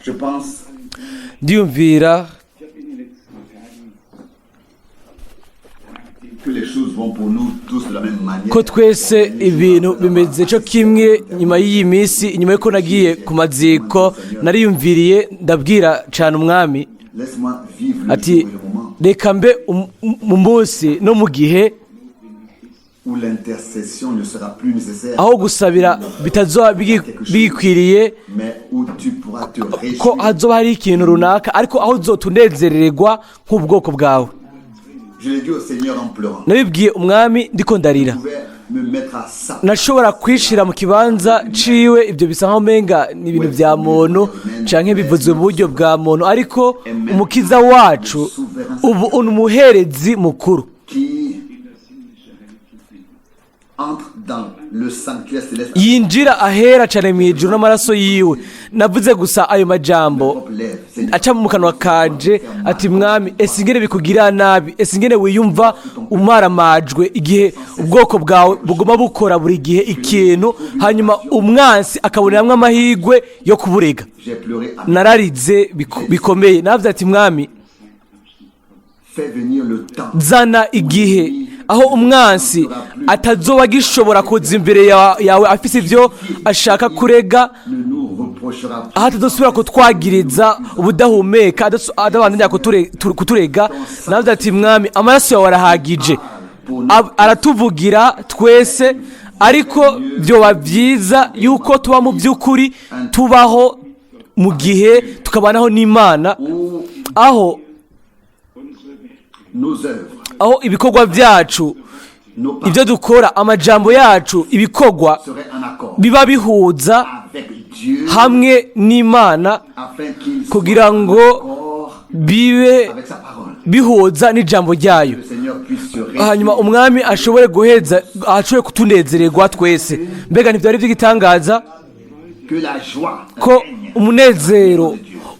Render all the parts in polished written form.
Je pense Ndiyumvira que les choses vont pour nous tous de la même manière. ko twese ibintu bimeze cyo kimwe. Nyuma y'iyi minsi, inyuma y'uko nagiye ku maziko, nariyumviriye, ndabwira cyane Umwami Laisse-moi vivre le ati: jour et le moment "Reka mbe mu munsi no mu gihe où l'intercession ne sera plus nécessaire, aho gusabira bitazoba bigikwiriye, mais où tu pourras te ko réjouir. hazoba hari ikintu runaka, ariko aho uzotunezerererwa nk'ubwoko bwawe." Je l'ai dit au Seigneur en pleurant. Nabibwiye Umwami ndiko ndarira. Je pouvais me mettre à ça. Nashobora kwishira mu kibanza ciwe. Ibyo bisa nkaho umenga ni ibintu bya muntu canke bivuzwe mu buryo bwa muntu, ariko Umukiza wacu ubu ni umuherezi mukuru Qui entre dans le sanctuaire céleste yinjira ahera cane mu ijuru n'amaraso yiwe. Navuze gusa ayo majambo propre lèvres. Seigneur, aca mu kanwa kanje ati: "Mwami, ese ingene bikugira nabi, ese ingene wiyumva umaramajwe igihe ubwoko bwawe buguma bukora buri gihe ikintu, hanyuma umwansi akaboneramwo amahirwe yo kuburega." J'ai pleuré. Nararize bikomeye. Navuze ati: "Mwami, Fais venir le temps zana igihe aho umwansi atazoba agishobora kuza imbere yawe afise ibyo ashaka kurega, ne nous reprochera plus. aho atazosubira kutwagiriza ubudahumeka, adabandanya kuturega." Navuze ati: "Mwami, amaraso yawe arahagije." Aratuvugira twese, ariko byoba byiza yuko tuba mu by'ukuri tubaho mu gihe tukabanaho n'Imana, Où aho nos œuvres, aho ibikorwa byacu, nos paroles ibyo dukora, amajambo yacu, ibikorwa seraient en accord biba bihuza avec Dieu hamwe n'Imana, afin qu'il soit kugira ngo en accord bibe avec sa parole. bihuza n'ijambo ryayo, Le Seigneur puisse se réjouir. hanyuma Umwami ashobore guheza, ashobore kutunezererwa twese. Mbega ntibyari by'igitangaza Que la joie ko règne. umunezero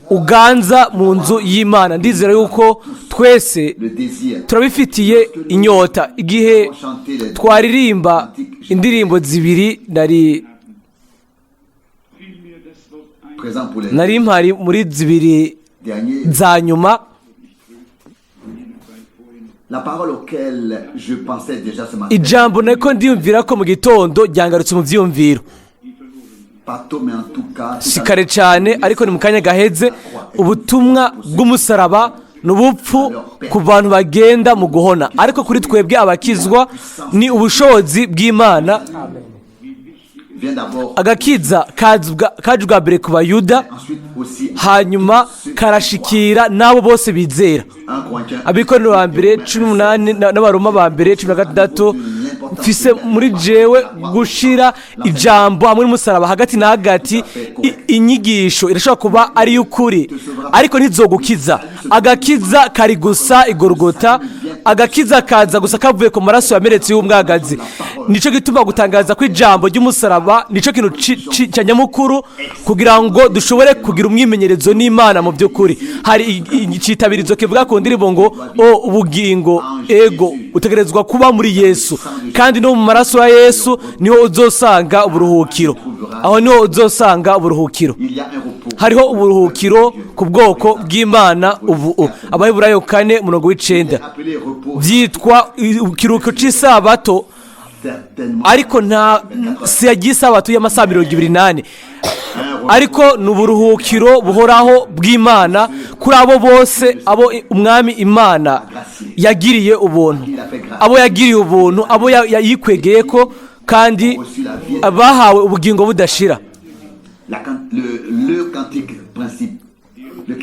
uganza mu nzu y'Imana? Ndizera yuko twese Le désir. turabifitiye inyota. Igihe twaririmba indirimbo zibiri, nari Présent pour les nari mpari muri zibiri derniers. za nyuma. La parole auquel je pensais déjà ce matin, Ijambo nako ndiyumvira ko mu gitondo ryangarutse mu byiyumviro, pas tôt, mais en tout cas, si kare cyane, ariko ni mu kanya gaheze: ubutumwa bw'umusaraba ni ubupfu ku bantu bagenda mu guhona, ariko kuri twebwe abakizwa ni ubushobozi bw'Imana. Vient d'abord, Agakiza kaje ubwa mbere ku Bayuda, ensuite aussi hanyuma karashikira n'abo bose bizera. 1 Corinthiens Abikorintho ba mbere 18 n'Abaroma ba mbere 16. Mfise muri jewe gushira ijambo hamwe n'umusaraba hagati na hagati. Inyigisho irashobora kuba ari iy'ukuri, ariko ntizogukiza. Agakiza kari gusa igorogota. Agakiza kaza gusa kavuye ku maraso yamenetse y'umwagazi. Nico gituma gutangaza ko ijambo ry'umusaraba nico kintu cya nyamukuru kugira ngo dushobore kugira umwimenyerezo n'Imana. Mu by'ukuri hari icitabirizo kivuga ku ndirimbo ngo: "O ubugingo." Ego, utegerezwa kuba muri Yesu, kandi no mu maraso ya Yesu niho uzosanga uburuhukiro. Aho niho uzosanga uburuhukiro. Il y a un repos. Hariho uburuhukiro ku bwoko bw'Imana ubu. Abaheburayo 4, umurongo w'9. Appelé repos, Byitwa ikiruhuko cy'isabato, certainement. ariko nta si yagiye isabato y'amasaha 24, Un repos ariko ni uburuhukiro buhoraho bw'Imana kuri abo bose abo Umwami Imana yagiriye ubuntu, abo yagiriye ubuntu, abo yikwegeye ko kandi bahawe ubugingo budashira. La can- le cantique principe, le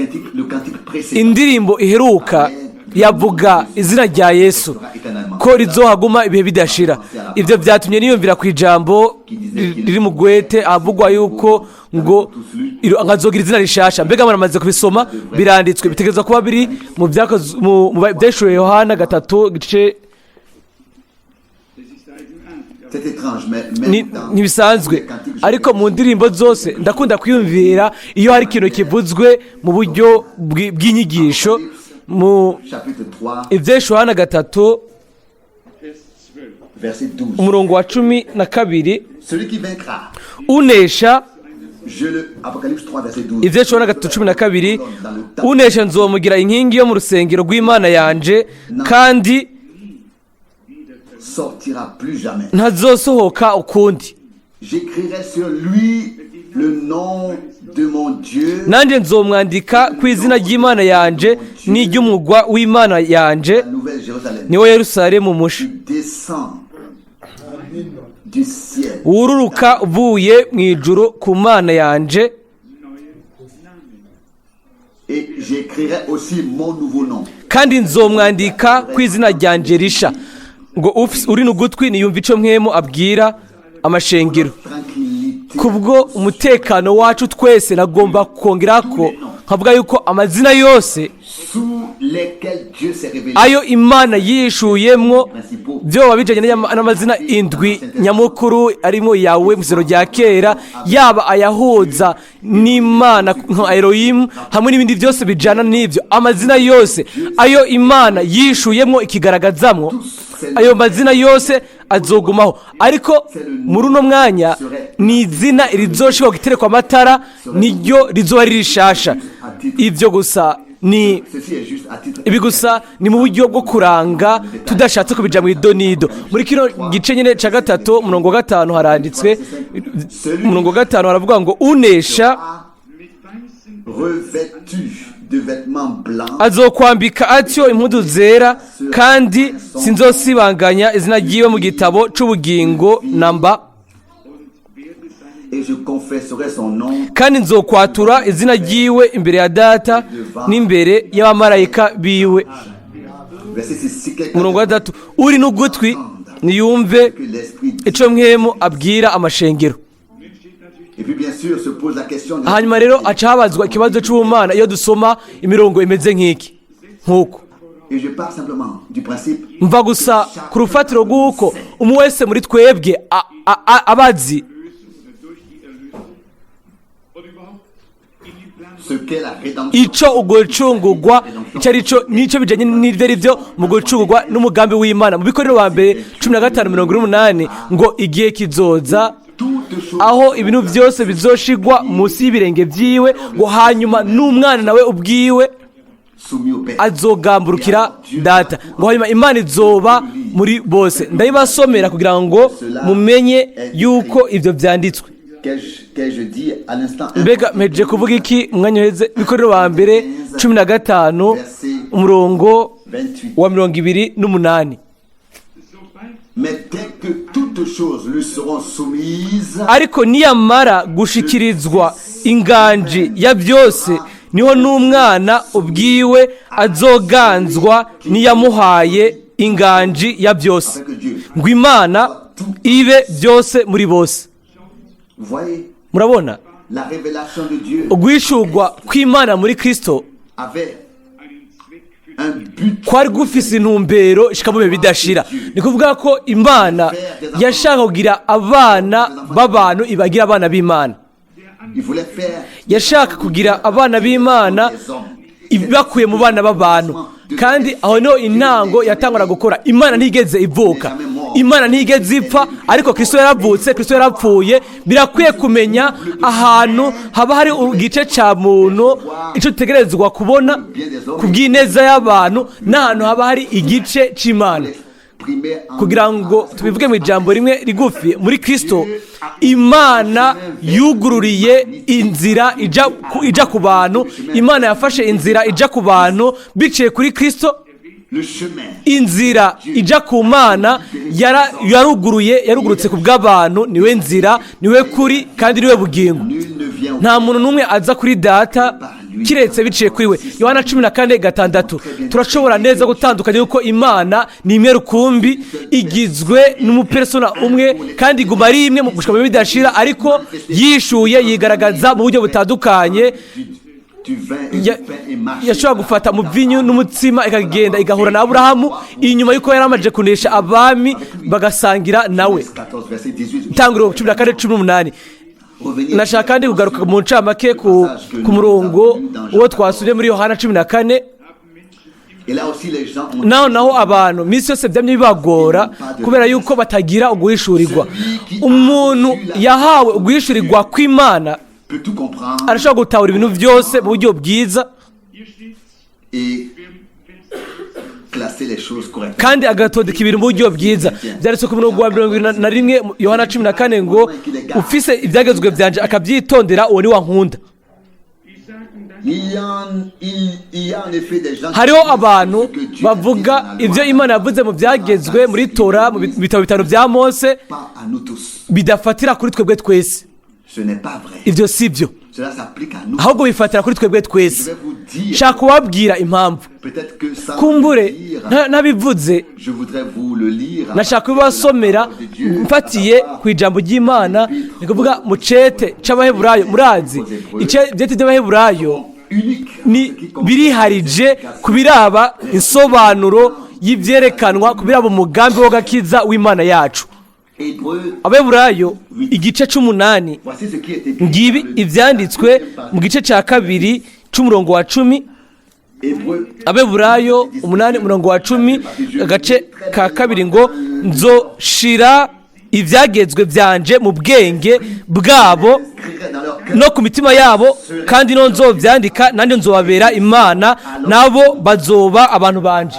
cantique précédent Indirimbo iheruka yavuga izina rya Yesu ko rizohaguma ibihe bidashira. Ibyo byatumye niyumvira ku ijambo riri mu gwete avugwa yuko ngo nkazogira izina rishasha. Mbega muramaze kubisoma? Biranditswe, bitegerezwa kuba biri mu Byahishuwe Yohana 3 gice. C'est étrange, mais même dans Ntibisanzwe, les cantiques, ariko mu ndirimbo zose ndakunda kwiyumvira iyo hari ikintu kivuzwe mu buryo bw'inyigisho mu chapitre 3, Ibyeshu Yohana 3, verset 12. umurongo wa 12. Celui qui vaincra Unesha Je le Apocalypse 3 verset 12. Ibyo 3:12: Dans le temple "Unesha nzomugira inkingi yo mu rusengero rw'Imana yanje, kandi sortira plus jamais. ntazosohoka ukundi. J'écrirai sur lui le nom de mon Dieu, Nanjye nzomwandika ku izina ry'Imana yanje n'iry'umugwa w'Imana yanje, la nouvelle Jérusalem, niwo Yerusalemu musha, qui descend du ciel. wururuka uvuye mu ijuru ku Mana yanje. Et j'écrirai aussi mon nouveau nom. Kandi nzomwandika ku izina ryanje risha." Ngo uri n'ugutwi niyumva ico Mpwemu abwira amashengero. Tranquillité. Kubwo umutekano wacu twese, nagomba kongera ko nkavuga yuko amazina yose Sous lesquels Dieu s'est révélé. ayo Imana yishuyemwo, byoba bijanye n'amazina indwi nyamukuru arimo yawe mu isezerano rya kera, yaba ayahuza n'Imana nka Elohimu hamwe n'ibindi byose bijana n'ibyo, amazina yose ayo Imana yishuyemwo ikigaragazamwo, ayo mazina yose azogumaho. Ariko muri uno mwanya ni izina rizoshobora guterekwa amatara, niryo rizoba riri rishasha. Ibyo gusa ni Ceci est juste à titre. ibi gusa ni mu buryo bwo kuranga, tudashatse kubija mu idonido. Muri kino gice nyine ca 3, umurongo wa 5 haranditswe, umurongo wa 5 haravuga ngo: "Unesha Revêtu de vêtements blancs, azokwambika atyo impuzu zera, kandi sinzosibanganya izina ryiwe mu gitabo c'ubugingo namba, et je confesserai son nom kandi nzokwatura izina ryiwe imbere ya Data n'imbere y'abamarayika biwe." Verset 6. Si quelqu'un Umurongo wa 6: "Uri n'ugutwi niyumve que l'Esprit dit. ico Mpwemu abwira amashengero." Et puis bien sûr se pose la question de Hanyuma rero aca habazwa ikibazo c'ubumana iyo dusoma imirongo imeze nk'iki nk'uko. Et je pars simplement du principe Mva gusa ku rufatiro rw'uko umwe wese muri twebwe abazi ce qu'est la rédemption. ico ugucungurwa ico ari cyo, n'ico bijanye n'ivyo ari byo mu gucungurwa n'umugambi w'Imana. Mu Bikorero wa mbere 15:48 ngo: "Igihe kizoza Toutes choses aho ibintu byose bizoshigwa munsi y'ibirenge vyiwe," ngo hanyuma n'umwana nawe ubwiwe soumis au Père. azogamburukira Data, ngo hanyuma Imana izoba muri bose. Ndabibasomera kugira ngo mumenye yuko ibyo vyanditswe. Que je dis à l'instant. Mbega mpejeje kuvuga iki umwanya uheze? Bikorero wa mbere 15, umurongo 28. wa 28. Mais dès que toutes choses lui seront soumises, "Ariko niyamara gushikirizwa inganji ya byose, niho n'umwana ubwiwe azoganzwa niyamuhaye inganji ya byose, afin que Dieu. ngo Imana ibe byose muri bose." Vous voyez, Murabona, la révélation de Dieu uguhishurwa kw'Imana muri Kristo avait un but. kwari gufise intumbero ishika mu bihe bidashira. Ni kuvuga ko Imana yashaka kugira abana b'abantu ibagira abana b'Imana. Il voulait faire Yashaka kugira abana b'Imana des hommes. bakuye mu bana b'abantu, kandi aho niho intango yatangura gukora. Imana ntigeze ivuka, Imana ntigeze ipfa, ariko Kristo yaravutse, Kristo yarapfuye. Birakwiye kumenya ahantu haba hari igice cya muntu, icyo dutegerezwa kubona ku bw'ineza y'abantu, n'ahantu haba hari igice cy'Imana. Exprimer en Kugira ngo tubivuge mu ijambo rimwe rigufi, muri Kristo Imana yugururiye inzira ija ku bantu. Imana yafashe inzira ija ku bantu biciye kuri Kristo. Le chemin Inzira ija ku Mana yaruguruye, yarugurutse ku bw'abantu. Niwe nzira, niwe kuri, kandi niwe bugingo. Nul ne vient au Nta muntu n'umwe aza kuri Data kiretse biciye kuri we. Yohana 14:6. Turashobora neza gutandukanya yuko Imana ni imwe rukumbi, igizwe n'umupersona umwe, kandi iguma ari imwe mu gushika mu bihe bidashira, ariko yishuye yigaragaza mu buryo butandukanye. Du vin et du pain et marcher. Yashobora gufata mu vinyu n'umutsima, ikagenda igahura na Aburahamu inyuma y'uko yari amaze kunesha abami, bagasangira nawe. 14 verset 18. Itanguriro 14:18. Revenir Nashaka kandi kugaruka mu ncamake ku murongo uwo twasubye muri Yohana 14. Et là aussi les gens ont Naho abantu minsi yose byamye bibagora kubera yuko batagira uguhishurirwa. Umuntu yahawe uguhishurirwa kw'Imana peut tout comprendre Arashobora gutahura ibintu byose mu buryo bwiza et classer les choses correctement. Kandi agatondeka ibintu mu buryo bwiza. Byanditswe ku murongo wa 71, Yohana 14, ngo ufise ibyagezwe byanje akabyitondera, uwo ni we ankunda. Il y a en effet des gens Hariho abantu bavuga ibyo Imana yavuze mu byagezwe, muri Tora, mu bitabo bitanu bya Mose, pas à nous tous. bidafatira kuri twebwe twese. Ce n'est pas vrai. Ibyo si byo. Cela s'applique à nous. Ahubwo bifatira kuri twebwe Je twese. vais vous dire, Nshaka kubabwira impamvu. peut-être que sans Kumbure le dire, ntabivuze, je voudrais vous le lire. Nashaka kubibasomera mfatiye ku ijambo ry'Imana, ni kuvuga mu cete c'Abaheburayo. Murazi, ibyete by'Abaheburayo Unique. ni biriharije ku biraba insobanuro y'ibyerekanwa, ku biraba umugambi w'agakiza w'Imana yacu. Hébreux, Abaheburayo igice c'umunani. voici ce qui est écrit. Ngibi ibyanditswe mu gice cya kabiri c'umurongo wa 10. Hébreux, Abeburayo 8, umurongo wa 10, agace ka kabiri, ngo nzoshira ibyagezwe byanje mu bwenge bwabo inscrirai dans leur cœur. no ku mitima yabo, kandi no nzobyandika, nanjye nzobabera Imana, nabo bazoba abantu banje.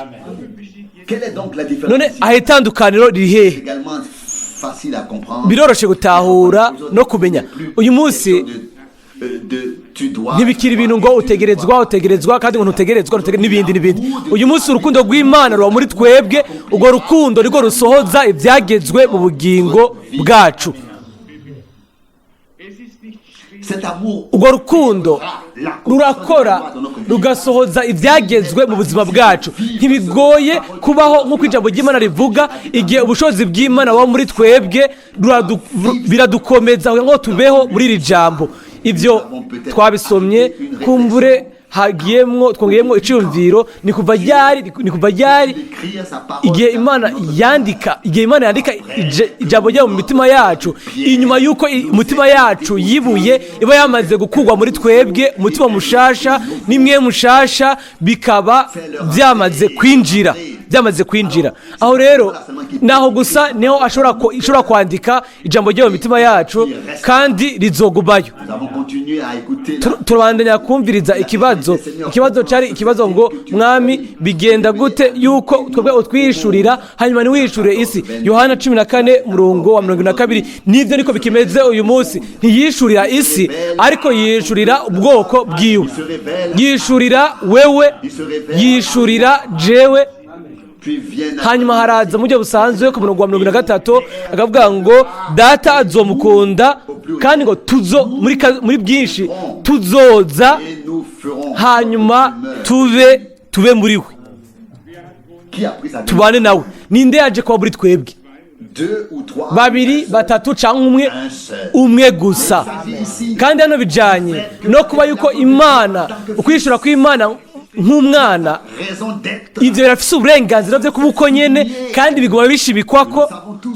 Quelle est donc la différence None ici? aho itandukaniro riri hehe? Également facile à comprendre. Biroroshe gutahura no kumenya uyu munsi. Ntibikiri ibintu ngo utegerezwa, utegerezwa, kandi ngo ntutegerezwa, n'ibindi n'ibindi. Uyu munsi urukundo rw'Imana ruba muri twebwe. Urwo rukundo nirwo rusohoza ibyagezwe mu bugingo bwacu. Cet amour Urwo rukundo rurakora, rugasohoza ibyagezwe mu buzima bwacu. Ntibigoye kubaho nk'uko ijambo ry'Imana rivuga. Igihe ubushobozi bw'Imana buba muri twebwe, biradukomeza kugira ngo tubeho muri iri jambo. Ibyo twabisomye. Kumbure hagiyemwo, twongeyemwo icyumviro: ni kuva ryari écrire sa parole igihe Imana yandika ijambo ryayo mu mitima yacu, inyuma y'uko umutima yacu yibuye iba yamaze gukurwa muri twebwe, umutima mushasha n'imwe mushasha bikaba byamaze kwinjira? Aho rero naho gusa niho ashobora ishobora kwandika ijambo ryayo mu mitima yacu, kandi rizogumayo. Nous avons continué à écouter Turabandanya kumviriza ikibazo. Ikibazo cyari ikibazo ngo: "Mwami, bigenda gute yuko twebwe utwishurira, hanyuma ntiwishure isi?" Yohana 14, murongo wa 22. Nibyo, niko bikimeze uyu munsi. Ntiyishurira isi, ariko yishurira ubwoko bwiwe, yishurira wewe, yishurira jewe. Puis vient Hanyuma haraza mu buryo busanzwe ku murongo wa 73, akavuga ngo Data azomukunda, kandi ngo tuzo muri byinshi tuzoza, et nous ferons hanyuma tube muri we, qui a pris sa tubane nawe. Ninde yaje kuba muri twebwe? Deux ou trois, Babiri, batatu cyangwa umwe? un seul. Umwe gusa. Kandi hano bijyanye no kuba yuko Imana, ukwishura kw'Imana nk'umwana, Raison d'être. Ibyo birafise uburenganzira byo kuba uko nyene, kandi biguma bishimikwa ko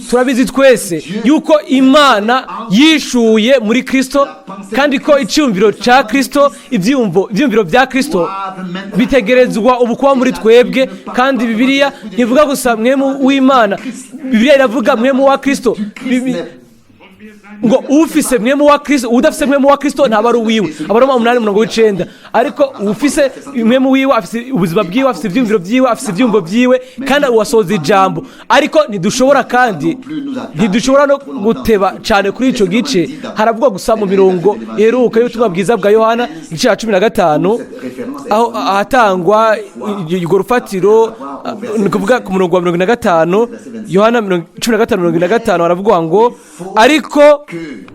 turabizi twese yuko Imana yishuye muri Kristo, kandi ko icyumviro cya Kristo, ibyiyumviro bya Kristo bitegerezwa ubu kuba muri twebwe. Kandi Bibiliya ntivuga gusa Mpwemu w'Imana, Bibiliya iravuga Mpwemu wa Kristo. Ngo ufise Mpwemu wa Kristo, udafise Mpwemu wa Kristo ntaba ari uwiwe, Abaroma 8, umurongo w'icenda. Ariko ufise Mpwemu wiwe afise ubuzima bwiwe, afise ivyumviro vyiwe, afise ivyumvo vyiwe, kandi uwasohoza ijambo. Ariko ntidushobora, kandi ntidushobora no guteba cyane kuri ico gice. Haravugwa gusa mu mirongo iheruka y'ubutumwa bwiza bwa Yohana, igice cya 15, aho ahatangwa urwo rufatiro, ni ukuvuga ku murongo wa 45, Yohana 15, 45, haravugwa ngo ariko Que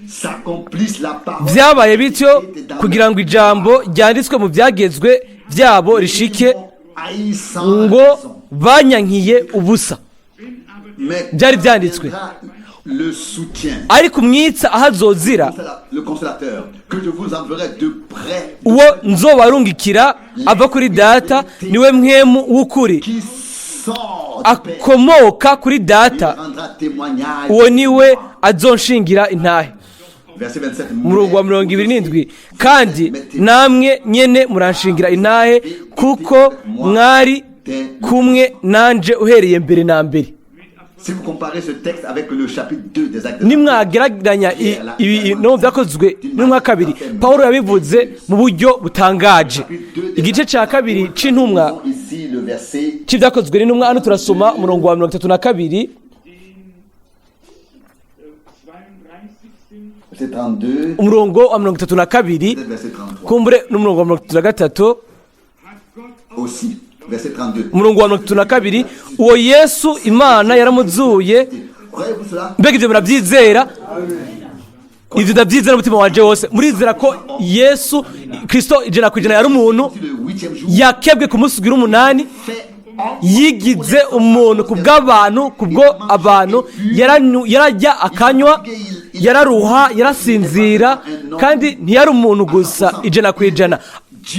s'accomplisse la parole. Byabaye bityo kugira ngo ijambo ryanditswe mu byagezwe byabo rishike, ngo banyankiye ubusa. Mais Byari byanditswe. le soutien, Ariko umwitsa aho azozira, le consolateur, que je vous enverrai de près, uwo nzobarungikira ava kuri Data, niwe Mpwemu w'ukuri qui sort du Père, akomoka kuri Data, il rendra témoignage. uwo niwe azonshingira intahe. Verset 27. Umurongo wa 27: kandi namwe nyene muranshingira intahe, kuko mwari kumwe nanje uhereye mbere na mbere. Si vous comparez ce texte avec le chapitre 2 des Actes des Nimwagereranya ibi no byakozwe n'intumwa kabiri, Pawulo yabivuze mu buryo butangaje. Igice cya kabiri c'intumwa Apôtres, ici le verset c'ibyakozwe n'intumwa, hano turasoma umurongo wa 32. Verset 32, Umurongo wa 32, peut-être verset 33 kumbure n'umurongo wa 33. Aussi, verset 32. Umurongo wa 32: uwo Yesu Imana yaramuzuye. Croyez-vous cela? Mbega ibyo murabyizera? Ibyo ndabyizera n'umutima wanje wose. Murizera ko Yesu Kirisito 100% yari umuntu, Le huitième jour, yakebwe ku munsi ugira umunani, fait homme, yigize umuntu ku bw'abantu, ku bwo abantu, yarajya akanywa, yararuha, yarasinzira, kandi ntiyari umuntu gusa 100%,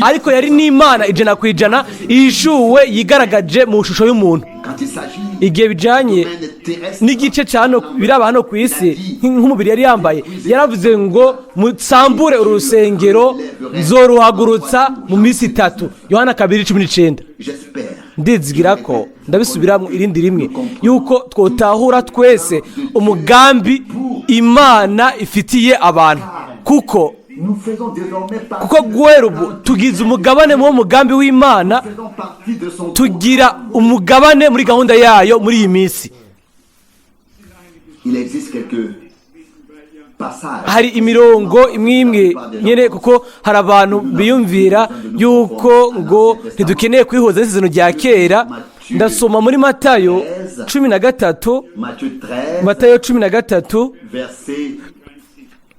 ariko yari n'Imana 100% yishuwe, yigaragaje mu shusho y'umuntu. Quand il s'agit Igihe bijanye domaine terrestre, n'igice cya hano biraba hano ku isi, nk'umubiri yari yambaye, yaravuze ngo: "Musambure urusengero, nzoruhagurutsa mu minsi 3." Yohana 2:19. J'espère Ndizigira ko, ndabisubiramo irindi rimwe, yuko twotahura twese umugambi Imana ifitiye abantu, kuko nous faisons désormais partie, kuko guhera ubu tugize umugabane mu mugambi w'Imana, nous faisons partie de son tugira umugabane muri gahunda yayo muri iyi minsi. Il existe quelques passages. Hari imirongo imwe imwe nyine, kuko hari abantu biyumvira yuko ngo ntidukeneye kwihuza n'isezerano rya kera. Ndasoma muri Matayo 13. Matthieu 13, Matayo 13, verset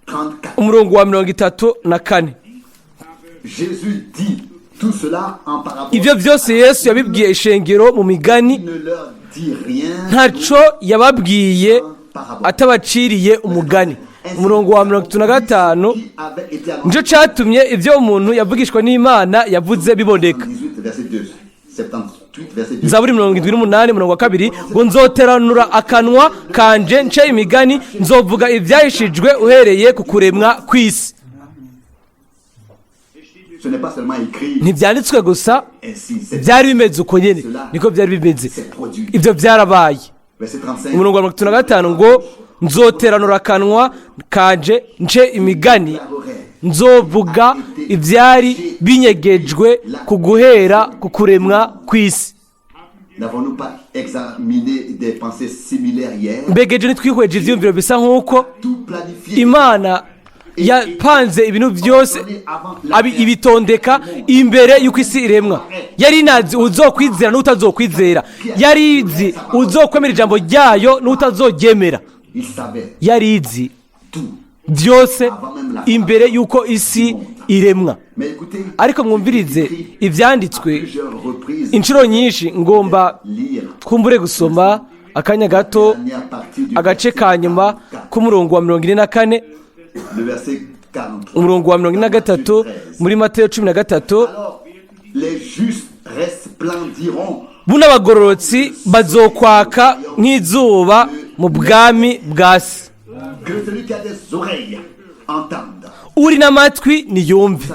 34. umurongo wa 34. Jésus dit tout cela en parabole. Ibyo byose Yesu yabibwiye ishengero mu migani. Il ne leur dit rien Ntaco yababwiye atabaciriye umugani. Umurongo wa 35: qui avait été annoncé. Nicyo cyatumye ibyo umuntu yavugishwa n'Imana yavuze biboneka. 18, verset 2. 78, verset 2. Zaburi 78, umurongo wa 2 ngo: "Nzoteranura akanwa kanje nce imigani, nzovuga ibyahishijwe uhereye ku kuremwa kw'isi." Ce n'est pas seulement écrit Ntibyanditswe gusa, ainsi, c'est byari bimeze uko nyine, niko byari bimeze, produit. Ibyo byarabaye. Verset 35. Umurongo wa 35 ngo: "Nzoteranura akanwa kanje nce imigani, nzovuga ibyari binyegejwe ku guhera ku kuremwa kw'isi." N'avons-nous pas examiné des pensées similaires hier? Mbega ejo ntitwihweje ibyiyumviro bisa nk'uko? Tout planifié. Imana yapanze ibintu byose, ibitondeka imbere y'uko isi iremwa. Yari inazi uzokwizera n'utazokwizera, yari izi uzokwemera ijambo ryayo n'utazoryemera. Il savait Yari izi tout. byose imbere y'uko isi iremwa. Mais écoutez, Ariko mwumvirize ibyanditswe à plusieurs reprises, inshuro nyinshi. Ngomba lire twumbure gusoma akanya gato dernière partie du agace verset ka nyuma 44. k'umurongo wa 44. Le verset 43. Umurongo wa 43 muri Mateyo 13. Alors, les justes resplendiront Buno abagororotsi bazokwaka nk'izuba mu bwami bwa Se. Que celui qui a des oreilles entende. Uri n'amatwi niyumve.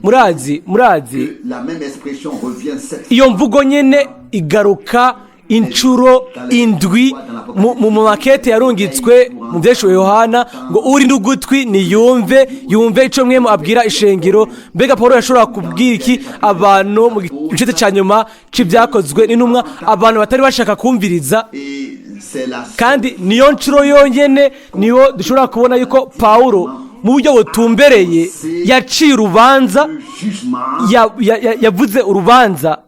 Murazi, murazi, Que la même expression revient sept iyo mvugo nyene igaruka inshuro indwi mu makete yarungitswe mu byeshuwe Yohana, ngo: "Uri n'ugutwi niyumve, yumve ico Mpwemu abwira ishengero." Mbega Paul yashobora kubwira iki abantu mu gice cya nyuma c'ibyakozwe n'intumwa, abantu batari bashaka kumviriza? Et c'est la Kandi niyo nshuro yonyene niyo dushobora kubona yuko Pawulo mu buryo butumbereye yaciye urubanza, le jugement yavuze urubanza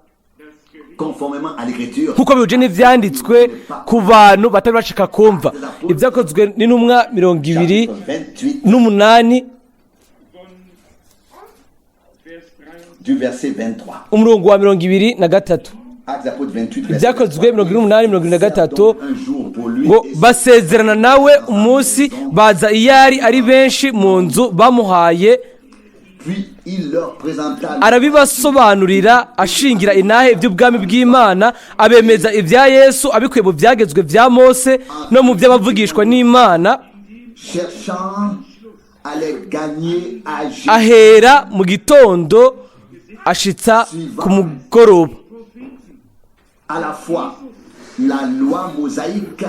conformément à l'écriture. nk'uko bihuje n'ibyanditswe ku bantu batari bashaka kumva. Ibyakozwe n'intumwa mirongo ibiri Chapitre 28 n'umunani, du verset 23. umurongo wa 23. Actes des Apôtres 28, verset Ibyakozwe 28, 23, Un jour pour lui ngo: et "Basezerana nawe umunsi, baza iyo ari ari benshi mu nzu bamuhaye, Puis il leur présenta arabibasobanurira ashingira inahe iby'ubwami bw'Imana, abemeza ibya Yesu abikuye mu byagezwe bya Mose no mu by'abavugishwa n'Imana, cherchant à les gagner à Jésus. ahera mu gitondo ashitsa ku mugoroba." À la fois La loi mosaïque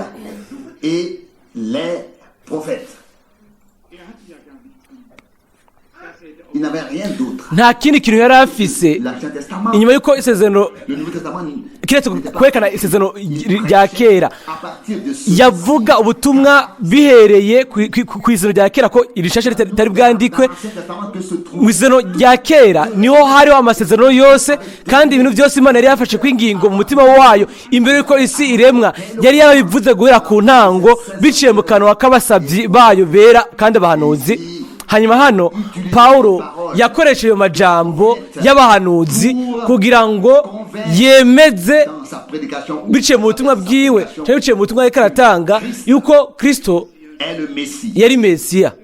et les prophètes. Il n'avait rien d'autre. Nta kindi kintu yari afise L'Ancien Testament, inyuma y'uko isezerano, le Nouveau Testament, kiretse kwerekana isezerano rya kera. à partir de ce Yavuga ubutumwa bihereye ku isezerano rya kera, ko iri shasha ritari bwandikwe. L'Ancien Testament que se trouve Mu isezerano rya kera niho hariho amasezerano yose, kandi ibintu byose Imana yari yafashe kw'ingingo mu mutima wayo imbere y'uko isi iremwa, yari yarabivuze guhera ku ntango biciye mu kanwa k'abasabyi bayo bera kandi abahanuzi. Hanyuma hano Pawulo yakoresheje ayo majambo y'abahanuzi kugira ngo yemeze dans sa prédication ou biciye mu butumwa bwiwe cyangwa biciye mu butumwa yariko aratanga yuko Kristo est le Messie. yari Mesiya.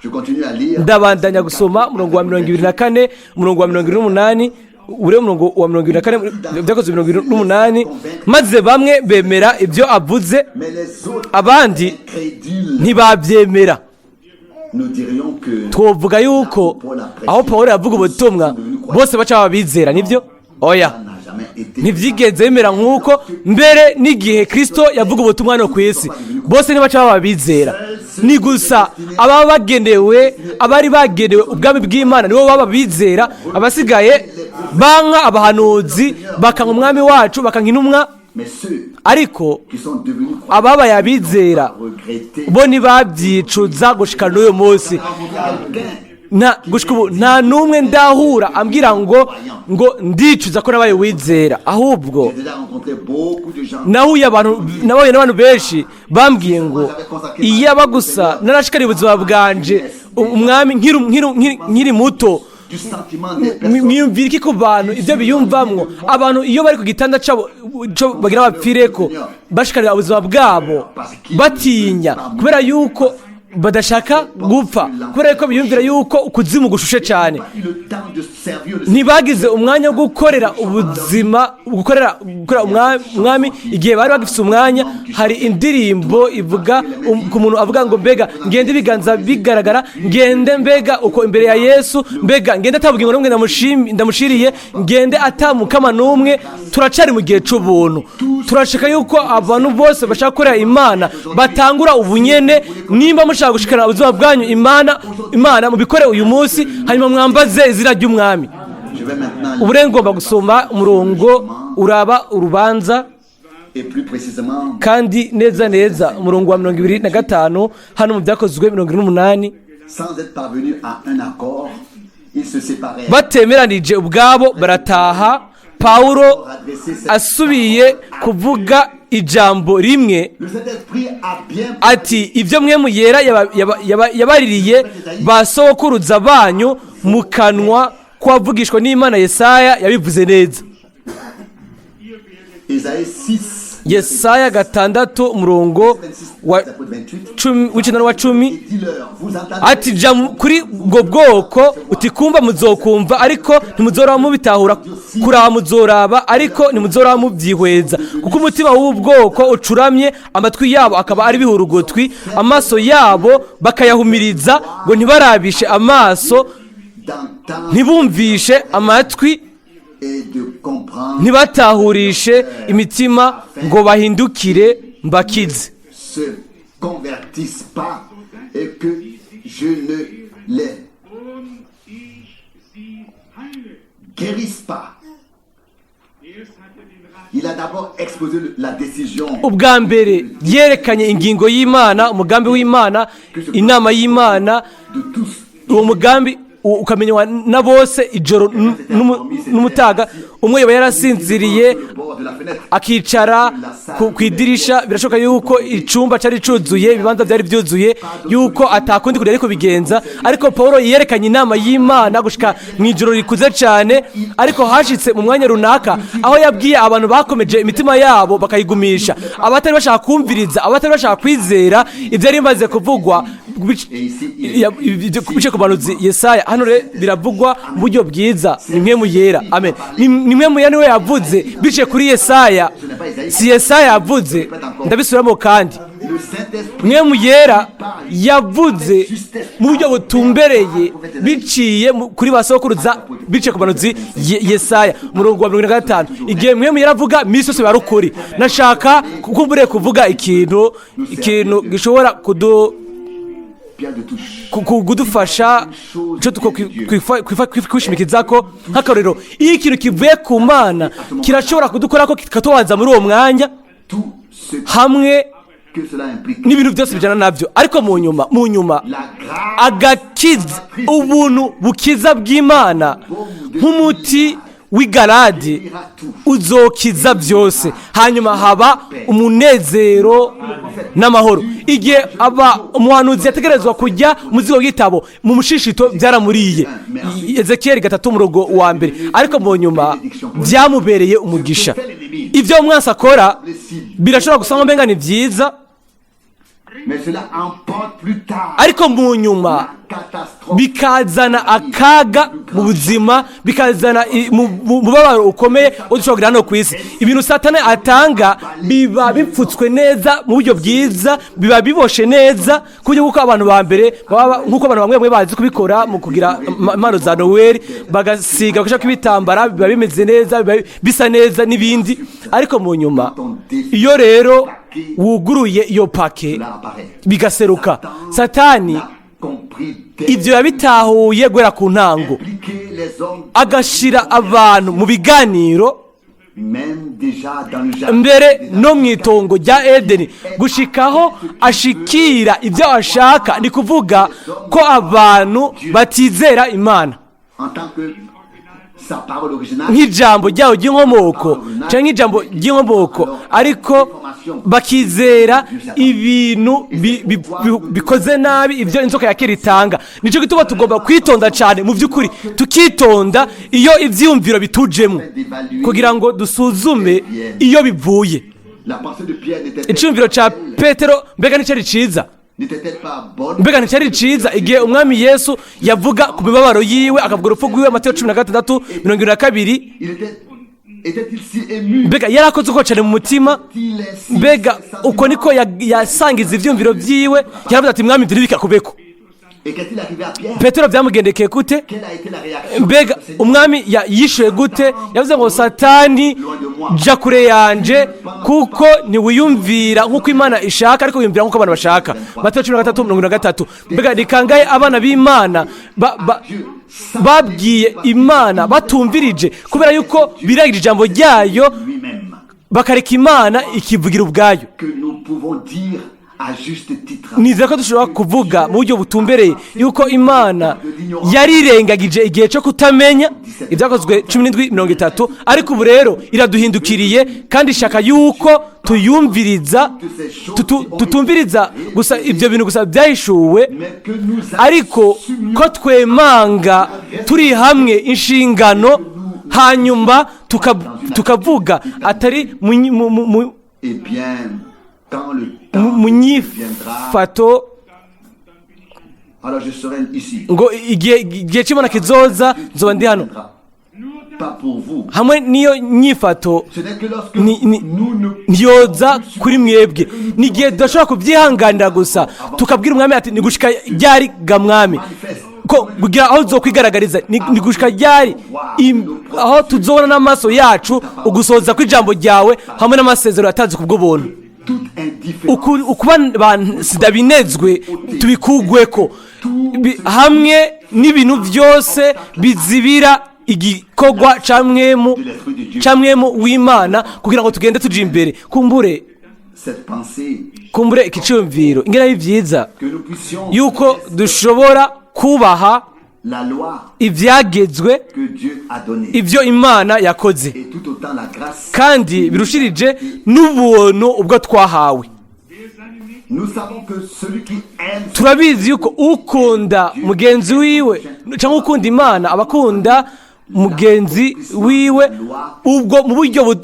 Je continue à lire. Ndabandanya gusoma umurongo wa 24, umurongo wa 28, uriya murongo wa 24, Byakozwe 28: "Maze bamwe bemera ibyo avuze, Mais les autres abandi incrédules, ntibabyemera." nous dirions que Twovuga yuko aho Paul yavuga ubutumwa bose baca babizera, nibyo? Oya. ça n'a jamais été. Ntibyigeze bimera nk'uko mbere n'igihe Kristo yavuga ubutumwa hano ku isi, bose ntibaca babizera. Ni gusa ababa bagenewe, abari bagenewe ubwami bw'Imana nibo baba bizera. Abasigaye banka abahanuzi, bakanka Umwami wacu, bakanka intumwa. Mais ceux Ariko qui sont devenus croyants ababaye abizera regretté. bo ntibabyicuza gushika n'uyu munsi. Nta gushika ubu nta n'umwe ndahura ambwira ngo ndicuza ko nabaye wizera. Ahubwo J'ai déjà rencontré beaucoup de gens. nahuye abantu, nabahuye n'abantu benshi bambwiye ngo iyaba gusa narashikariye ubuzima bwanje Umwami nkiri muto. Du sentiment des personnes. Mwiyumvira iki ku bantu, ibyo biyumvamwo abantu iyo bari ku gitanda cabo co bagira bapfireko, bashikarira ubuzima bwabo batinya kubera yuko badashaka gupfa, kubera yuko biyumvira yuko ukuzimu gushushe cyane? Pas eu le temps de servir le Ntibagize umwanya wo gukorera ubuzima, gukorera Umwami igihe bari bagifite umwanya. Hari indirimbo ivuga ku muntu avuga ngo: "Mbega ngende ibiganza bigaragara, ngende mbega uko imbere ya Yesu, mbega ngende atabugingo n'umwe ndamushiriye, ngende atamukama n'umwe." Turacari mu gihe c'ubuntu. Turashaka yuko abantu bose bashaka gukorera Imana batangura ubunyene. Nimba mushaka gushikana ubuzima bwanyu Imana, mubikore uyu munsi, hanyuma mwambaze izina ry'Umwami. Je vais maintenant Ubu rero ngomba gusoma umurongo uraba urubanza, et plus précisément kandi neza neza umurongo wa 25 hano mu Byakozwe 28. Sans être parvenus à un accord, ils se séparèrent. Batemeranije ubwabo barataha. Pawulo asubiye kuvuga ijambo rimwe Le Saint-Esprit a bien ati: "Ibyo Mpwemu Yera yabaririye ba sokuruza banyu mu kanwa k'uwavugishwa n'Imana Yesaya yabivuze neza." Ésaïe 6, Yesaya 6, umurongo wa 26, 28. 10, w'9 n'uwa 10. Et dis-leur, vous entendez Ati: "Ja kuri ubwo bwoko uti: kumva muzokumva, ariko ntimuzoraba mubitahura, kuraba muzoraba, ariko ntimuzoraba mubyihweza, kuko umutima w'ubu bwoko ucuramye, amatwi yabo akaba ari bihurugutwi, amaso yabo bakayahumiriza ngo ntibarabishe amaso, d'entendre ntibumvishe amatwi, et de comprendre ntibatahurishe imitima ngo bahindukire mbakize." se convertissent pas et que je ne les Und ich sie heile. Guérisse pas. Erst hat er den Rat Il a d'abord exposé la décision Ubwa mbere yerekanye ingingo y'Imana, umugambi w'Imana, inama y'Imana. De tous. Uwo mugambi ukamenywa na bose ijoro n'umutaga. Umwe yaba yarasinziriye Le bord de la fenêtre. akicara ku idirisha. Birashoboka yuko icumba cyari cuzuye, ibibanza byari byuzuye, yuko atakundi kujya ariko bigenza. Ariko Paul yerekanye inama y'Imana gushika mu ijoro rikuze cyane. Ariko hashitse mu mwanya runaka aho yabwiye abantu bakomeje imitima yabo bakayigumisha, abatari bashaka kumviriza, abatari bashaka kwizera ibyo yari bimaze kuvugwa bice ku bahanuzi Yesaya. Hano rero biravugwa mu buryo bwiza, ni Mpwemu Yera. Amen. Ni Mpwemu Yera niwe yavuze biciye kuri Yesaya, si Yesaya yavuze. Ndabisubiramo kandi. Le Saint Mpwemu Yera yavuze mu buryo butumbereye biciye kuri ba sokuruza, biciye ku bahanuzi Yesaya, umurongo wa 75. Igihe Mpwemu Yera avuga, minsi yose biba ari ukuri. Nashaka kumbure kuvuga ikintu gishobora Pierre de touche. kudufasha icyo kwishimikiza ko nk'akarorero, iyo ikintu kivuye ku Mana kirashobora kudukora ko kikatubanza muri uwo mwanya Tout ce hamwe que cela implique. n'ibintu byose bijyana nabyo, ariko mu nyuma La grâce agakiza, ubuntu bukiza bw'Imana, nk'umuti w'igaradi uzokiza byose, hanyuma haba umunezero n'amahoro. Igihe aba umuhanuzi yategerezwa kujya umuzigo w'igitabo mu mushishito, byaramuriye, Ezekiyeli 3 umurongo wa 1, ariko mu nyuma byamubereye umugisha. Ibyo umwansi akora birashobora gusa nk'umenga ni byiza, Mais cela emporte plus tard ariko mu nyuma la catastrophe. bikazana akaga mu buzima, bikazana mubabaro ukomeye udushobora kugira hano ku isi. Ibintu Satani atanga biba bipfutswe neza mu buryo bwiza, biba biboshe neza ku buryo bw'uko abantu ba mbere baba, nk'uko abantu bamwe bamwe bazi kubikora mu kugira impano za Noweli, bagasiga, bagashaka ibitambara, biba bimeze neza, biba bisa neza n'ibindi. Ariko mu nyuma, iyo rero wuguruye iyo pake, Cela apparaît. bigaseruka. Satani L'a compris dès ibyo yabitahuye guhera ku ntango, impliquer les hommes agashira abantu mu biganiro, même déjà dans le jardin. mbere no mu itongo rya Edeni, gushikaho ashikira ibyo ashaka, ni kuvuga ko abantu batizera Imana En tant que sa parole originale. nk'ijambo ryayo ry'inkomoko, cyangwa nk'ijambo ry'inkomoko, ariko bakizera ibintu bikoze nabi, ibyo inzoka ya kera itanga. Nicyo gituma tugomba kwitonda cyane, mu by'ukuri tukitonda iyo ibyiyumviro bitujemo, kugira ngo dusuzume iyo bivuye. La pensée de Pierre n'était Icyumviro cya Petero mbega nticyari cyiza? n'était-elle pas bonne? Mbega nticyari cyiza igihe Umwami Yesu yavuga ku mibabaro yiwe, akavuga urupfu rwiwe, Matayo 16:22? Il était était-il si ému? Mbega yari akoze uko cyane mu mutima? Il ainsi Mbega uko niko yasangiza ibyumviro byiwe? Yaravuze ati: "Mwami, ibyo ntibikakubeko." Et qu'est-il arrivé à Pierre? Petero byamugendekeye gute? Quelle a été la réaction Mbega du Seigneur? Umwami yishuye gute? Yavuze ngo: "Satani, jya kure yanje, kuko ntiwiyumvira nk'uko Imana ishaka, ariko wiyumvira nk'uko abantu bashaka." Matayo 13:43. Mbega ni kangahe abana b'Imana babwiye Imana batumvirije, kubera yuko birangije ijambo ryayo, Lui-même. bakareka Imana ikivugira ubwayo? Que nous pouvons dire à juste titre. Nizera ko dushobora kuvuga mu buryo butumbereye yuko Imana yarirengagije igihe cyo kutamenya, Ibyakozwe 17:30, ariko ubu rero iraduhindukiriye kandi ishaka yuko tuyumviriza, tutumviriza gusa ibyo bintu gusa byahishuwe, Mais que nous ariko ko twemanga turi hamwe inshingano, hanyuma tukavuga atari Eh bien, quand le temps mu viendra, nyifato alors je serai ici. ngo igihe cy'Imana kizoza, nzoba ndi hano. Pas pour vous. Hamwe n'iyo nyifato Ce n'est que lorsque nous ne ntiyoza kuri mwebwe, ni igihe tudashobora kubyihanganira gusa, tukabwira Umwami ati: "Ni gushika ryari ga Mwami, ko kugira aho uzokwigaragariza? Ni gushika ryari aho tuzobona n'amaso yacu ugusohoza kw'ijambo ryawe hamwe n'amasezerano yatanze ku bw'ubuntu?" Toute indifférence Ukuba ba sidabinezwe tubikugweko, hamwe n'ibintu byose bizibira igikorwa ca Mpwemu w'Imana, kugira ngo tugende tuja imbere. Kumbure cette pensée kumbure iki cyumviro ingene ari byiza que nous puissions yuko dushobora kubaha la loi ibyagezwe, que Dieu a donnée ibyo Imana yakoze, et tout autant la grâce. kandi birushirije n'ubuntu ubwo twahawe. Nous savons que celui qui aime Turabizi yuko ukunda mugenzi wiwe cyangwa ukunda Imana aba akunda mugenzi wiwe. Ubwo mu buryo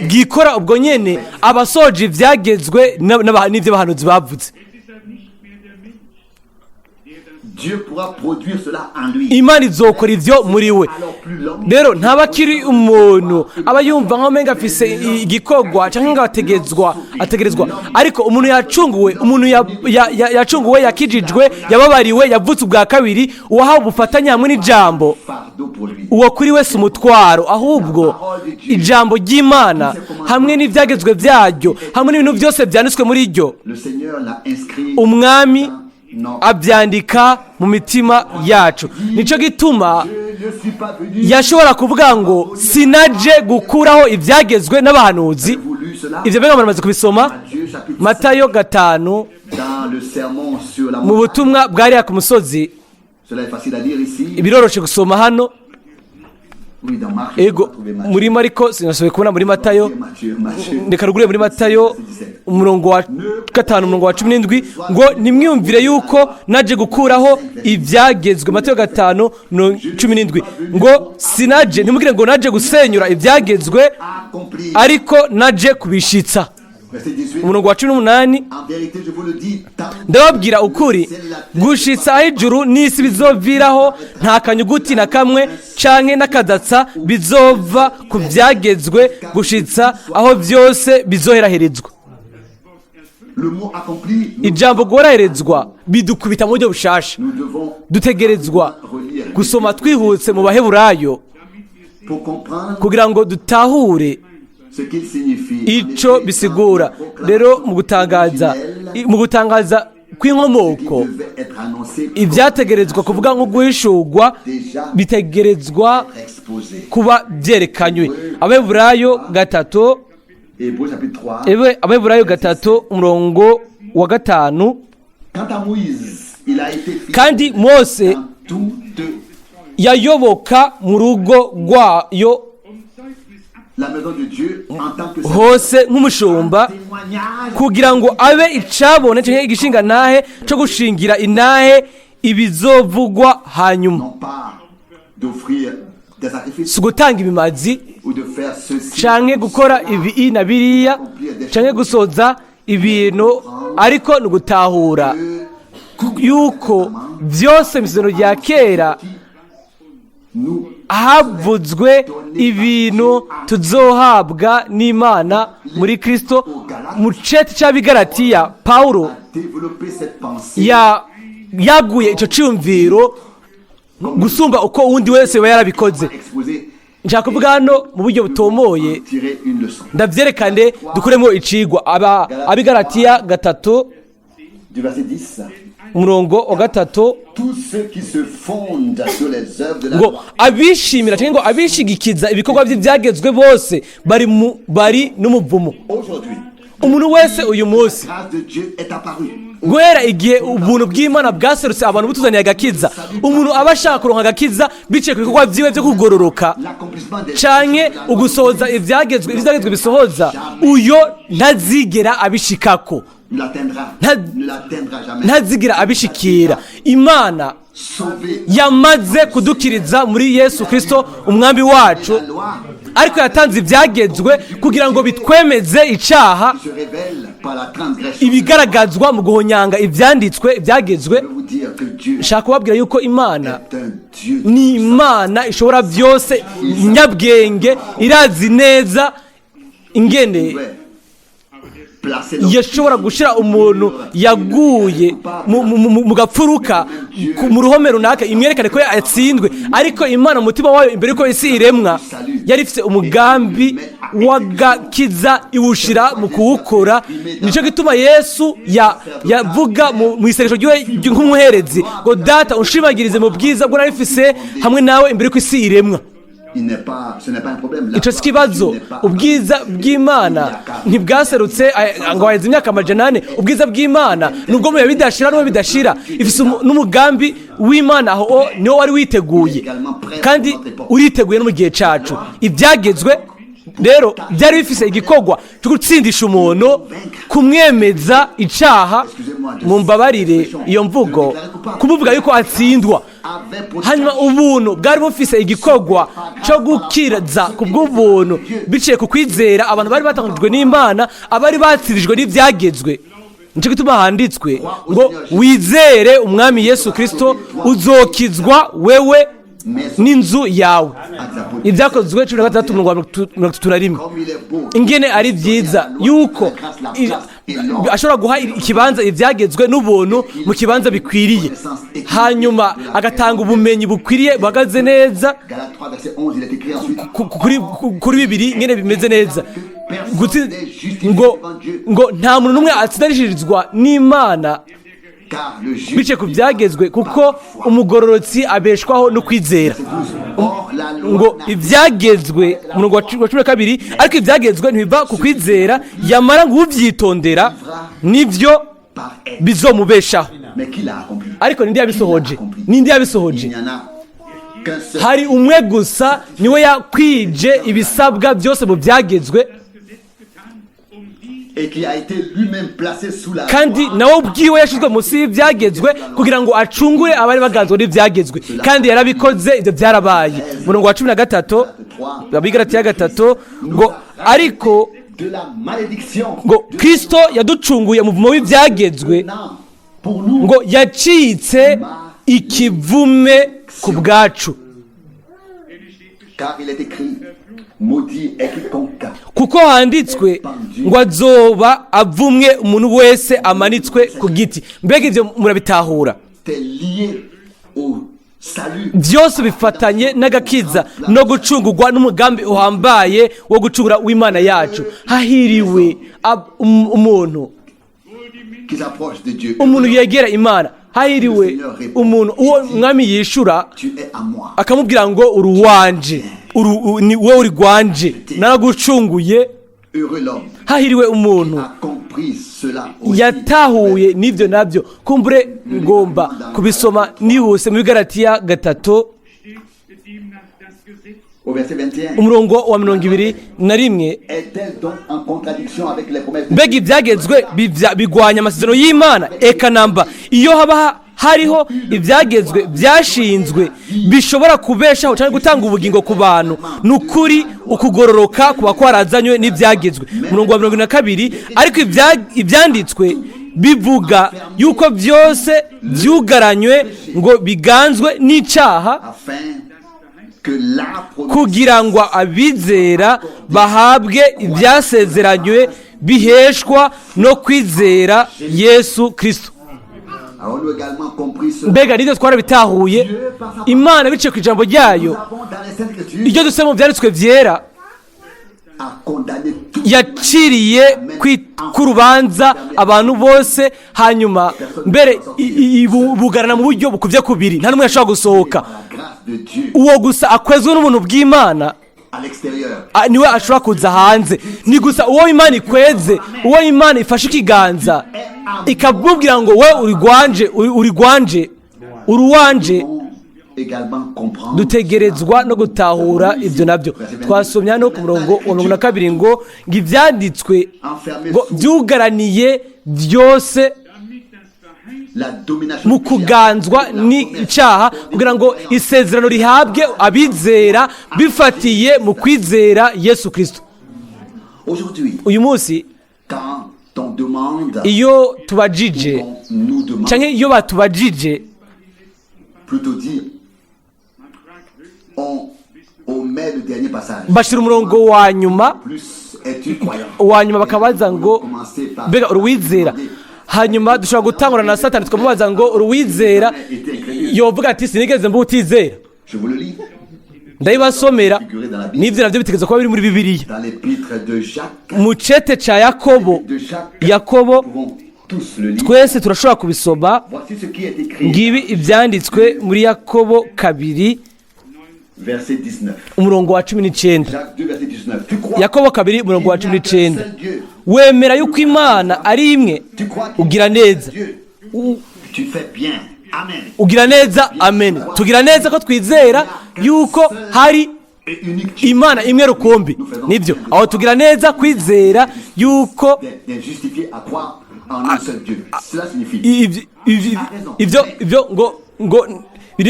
bwikora ubwo nyene aba asoje ibyagezwe n'ibyo abahanuzi bavuze. Dieu pourra produire cela en lui. Imana izokora ibyo muri we. plus l'homme Rero ntaba akiri umuntu aba yumva nkaho umenga afise igikorwa cyangwa ngo ategerezwa, ariko umuntu yacunguwe, umuntu yacunguwe, yakijijwe, yababariwe, yavutse ubwa kabiri, uwahawe ubufatanye hamwe n'ijambo, fardeau pour lui. Uwo kuri wese umutwaro, ahubwo ijambo ry'Imana hamwe n'ibyagezwe byaryo, hamwe n'ibintu byose byanditswe muri ryo, Le Seigneur l'a inscrit Umwami dans abyandika mu mitima yacu. Nicyo gituma Je ne suis pas venu yashobora kuvuga ngo: "Sinaje gukuraho ibyagezwe n'abahanuzi." voulu cela. Ibyo mbega muramaze kubisoma? Matthieu chapitre Matayo 5, 5, dans le sermon sur la mu montagne. butumwa bwariya ku musozi. Cela est facile à lire ici. Biroroshe gusoma hano. Oui, dans Marc. Ego. On va trouver Matthieu. Muri Mariko sinashoboye kubona, muri Matayo. Matthieu, Matthieu. Reka rugure muri Matayo umurongo wa 5, umurongo wa 17, ngo: "Nimwiyumvire yuko naje gukuraho ibyagezwe." Matayo 5, mirongo 17, ngo: "Sinaje, ntimugire ngo naje gusenyura ibyagezwe, Accompli. ariko naje kubishitsa." Verset 18. Umurongo wa 18: En vérité, je vous le dis, tant "Ndababwira ukuri, gushitsa aho ijuru n'isi bizoviraho, nta kanyuguti na kamwe canke n'akadatsa bizova ku byagezwe, gushitsa aho byose bizoheraherezwa." Le mot accompli, nous, Ijambo guheraherezwa bidukubita mu buryo bushasha. nous devons Dutegerezwa relire gusoma twihutse mu Baheburayo pour comprendre kugira ngo dutahure ce qu'il signifie. ico bisigura. Rero mu gutangaza kw'inkomoko, Devait être annoncé, ibyategerezwa kuvuga nko guhishurwa bitegerezwa exposé. kuba byerekanywe. Abeburayo 3. Hébreux chapitre 3. Abeburayo 3, umurongo wa 5. Quant à Moïse, il a été fidèle Kandi Mose dans toute yayoboka mu rugo rwayo la maison de Dieu en tant que hose nk'umushumba, témoignage kugira ngo abe icabone canke igishinga ntahe co gushingira intahe ibizovugwa hanyuma. Non pas d'offrir des sacrifices Si ugutanga ibimazi ou de faire ceci canke gukora ibi na biriya canke gusoza ibintu, ariko ni ugutahura yuko byose mu isezerano rya kera nous havuzwe ibintu tuzohabwa n'Imana muri Kristo. Mu cete c'Abigaratiya, Pawulo a développé cette pensée yaguye ico ciyumviro gusumba uko uwundi wese yoba yarabikoze. Exposé Nshaka kuvuga hano mu buryo butomoye, tirer une leçon. Ndavyerekane, dukuremo icigwa. Aba Abigaratiya 3, Du verset 10, umurongo wa 3, tous ceux qui se fondent sur les œuvres de la ngo loi abishimira cyangwa ngo abishigikiza ibikorwa by'ibyagezwe bose bari n'umuvumo. Aujourd'hui, Umuntu wese uyu munsi, la grâce de Dieu est apparue. guhera igihe ubuntu bw'Imana bwaserutse abantu butuzaniye agakiza, umuntu aba ashaka kuronka agakiza biciye ku bikorwa byiwe byo kugororoka L'accomplissement des canke ugusohoza ibyagezwe bisohoza, uyo ntazigera abishikako. Ne l'atteindra, ne l'atteindra jamais. Ntazigera abishikira. Imana Sauvé yamaze kudukiriza muri Yesu Kristo Umwami wacu, la loi ariko yatanze ibyagezwe kugira ngo bitwemeze icaha, se révèle par la transgression. ibigaragazwa mu guhonyanga ibyanditswe, ibyagezwe. Je veux vous dire que Dieu Nshaka kubabwira yuko Imana est un Dieu ni Imana ishobora byose, nyabwenge, irazi neza ingene placé dans yashobora gushyira umuntu yaguye mu gapfuruka mu ruhome runaka, imwerekane ko yatsinzwe. Ariko Imana mu mutima wayo, imbere y'uko isi iremwa, yari ifite umugambi w'agakiza, iwushyira mu kuwukora. Nicyo gituma Yesu yavuga mu isengesho ry'iwe nk'umuherezi ngo: "Data, unshimagirize mu bwiza bwo nari mfise hamwe nawe imbere y'uko isi iremwa." Il n'est pas, ce n'est pas un problème. La Icyo si ikibazo. Ubwiza bw'Imana ntibwaserutse ngo haheze imyaka 400. Ubwiza bw'Imana nubwo mu bihe bidashira n'ubu bidashira, ifise n'umugambi w'Imana aho niwo wari witeguye kandi uriteguye no mu gihe cacu. Ibyagezwe rero byari bifise igikorwa cyo gutsindisha umuntu, kumwemeza icaha, mumbabarire iyo mvugo, kumuvuga yuko atsindwa. Avait pour Hanyuma ubuntu bwari bufise igikorwa cyo gukiza ku bw'ubuntu biciye ku kwizera abantu bari batangajwe n'Imana, abari batsirijwe n'ibyagezwe. Nicyo gituma handitswe ngo: "Wizere Umwami Yesu Kirisito, uzokizwa wewe maison. N'inzu yawe. Actes apôtres. Ibyakozwe 16, umurongo wa 31. Comme il est beau. Ingene ari byiza yuko ashobora guha ikibanza ibyagezwe n'ubuntu mu kibanza bikwiriye, hanyuma agatanga ubumenyi bukwiriye buhagaze neza. Galates 3, verset 11, il est écrit ensuite. Kuri bibiri ingene bimeze neza. Ngo nta muntu n'umwe atsindanishirizwa n'Imana Car le juste biciye ku byagezwe, kuko umugororotsi abeshwaho no kwizera. Verset 12. Or, la loi Ngo n'a ibyagezwe, umurongo wa 12, ariko ibyagezwe ntibiva ku kwizera, yamara ngo ubyitondera nibyo par elle. bizomubeshaho. Mais qui l'a accompli? Ariko ninde yabisohoje? Ninde yabisohoje? Il n'y en a qu'un seul. Hari umwe gusa, niwe yakwije ibisabwa byose mu byagezwe, Et qui a été lui-même placé sous la kandi loi. nawe ubwiwe yashyizwe munsi y'ibyagezwe kugira ngo acungure abari baganzwe n'ibyagezwe, kandi yarabikoze, ibyo byarabaye. Umurongo wa 13, Abigaratiya 3, ngo ariko De la malédiction. ngo Kristo yaducunguye umuvumo w'ibyagezwe, Non, pour nous. ngo yacitse ikivume ku bwacu. Car il est écrit, maudit est quiconque Kuko handitswe ngo azoba avumwe umuntu wese amanitswe ku giti. Mbega ibyo murabitahura? est lié au salut. Byose bifatanye n'agakiza no gucungurwa n'umugambi uhambaye wo gucungura w'Imana yacu. Hahiriwe umuntu Qui s'approche de Dieu. umuntu yegera Imana. Hahiriwe umuntu uwo Mwami yishura Tu es à moi. akamubwira ngo uri uwanje, ni wowe uri rwanje, naragucunguye. Heureux l'homme Hahiriwe umuntu a compris cela aussi. yatahuye n'ibyo nabyo. Kumbure ngomba kubisoma nihuse muri Garatiya 3, Steht demnach das Gesetz Au verset 21. umurongo wa 21. Est-elle donc en contradiction avec les promesses de Mbega ibyagezwe bigwanya amasezerano y'Imana? Eka namba! Iyo haba hariho ibyagezwe byashinzwe bishobora kubeshaho cyangwa gutanga ubugingo ku bantu, ni ukuri ukugororoka kuba kwarazanywe n'ibyagezwe. Umurongo wa 22, ariko ibyanditswe bivuga yuko byose byugaranywe ngo biganzwe n'icyaha, Afin que la promesse kugira ngo abizera bahabwe ibyasezeranywe biheshwa no kwizera Yesu Kirisito. Avons-nous également compris cela? Mbega nibyo twarabitahuye? Imana biciye ku ijambo ryayo, Nous avons dans les Saintes Écritures ibyo dusoma mu byanditswe byera, a condamné tout yaciriye k'urubanza abantu bose, hanyuma mbere bugarana mu buryo bukubye kubiri, nta n'umwe yashobora gusohoka. Par la grâce de Dieu Uwo gusa akwezwe n'ubuntu bw'Imana à l'extérieur. Niwe ashobora kuza hanze. Ni gusa uwo Imana ikweze, uwo Imana ifashe ikiganza ikamubwira ngo we uri gwanje, uri gwanje, uri uwanje. Nous devons également comprendre Dutegerezwa no gutahura ibyo nabyo. Twasomye hano ku murongo wa 22 ngo ibyanditswe ngo byugaraniye byose damit das Verheißene la domination mu du diable, kuganzwa la n'icyaha, kugira ngo isezerano rihabwe abizera bifatiye mu kwizera Yesu Kirisito. Aujourd'hui, Uyu munsi, quand on demande, iyo tubajije on nous demande, cyangwa iyo batubajije, plutôt dire, on, on met le dernier passage. Bashyira umurongo wa nyuma Plus es-tu croyant? wa nyuma, bakabaza ngo mbega uruwizera? Hanyuma dushobora gutangura na Satani tukamubaza ngo uruwizera? Yovuga ati sinigeze mba utizera. Je vous le lis Ndabibasomera, n'ibyo nabyo bitegerezwa kuba biri muri Bibiliya, dans l'épître de Jacques. Mu cete cya Yakobo. De Jacques, Yakobo, nous pouvons tous le lire. twese turashobora kubisoma. Voici ce qui est écrit, Ngibi ibyanditswe muri Yakobo 2, verset 19. umurongo wa 19. Jacques 2, verset 19. Tu crois Yakobo 2, umurongo wa qu'il cumi n'y a qu'un n'icyenda. seul Dieu. Wemera yuko Imana ari imwe, Tu crois qu'il ugira n'y a qu'un neza. Dieu. Tu fais bien. Amen. Ugira neza, amen. Tugira neza ko twizera yuko hari Et unique Dieu. Imana imwe rukumbi. Nibyo, aho tugira neza kwizera yuko Des justifiés à croire en un seul Dieu. Cela signifie ibyo ngo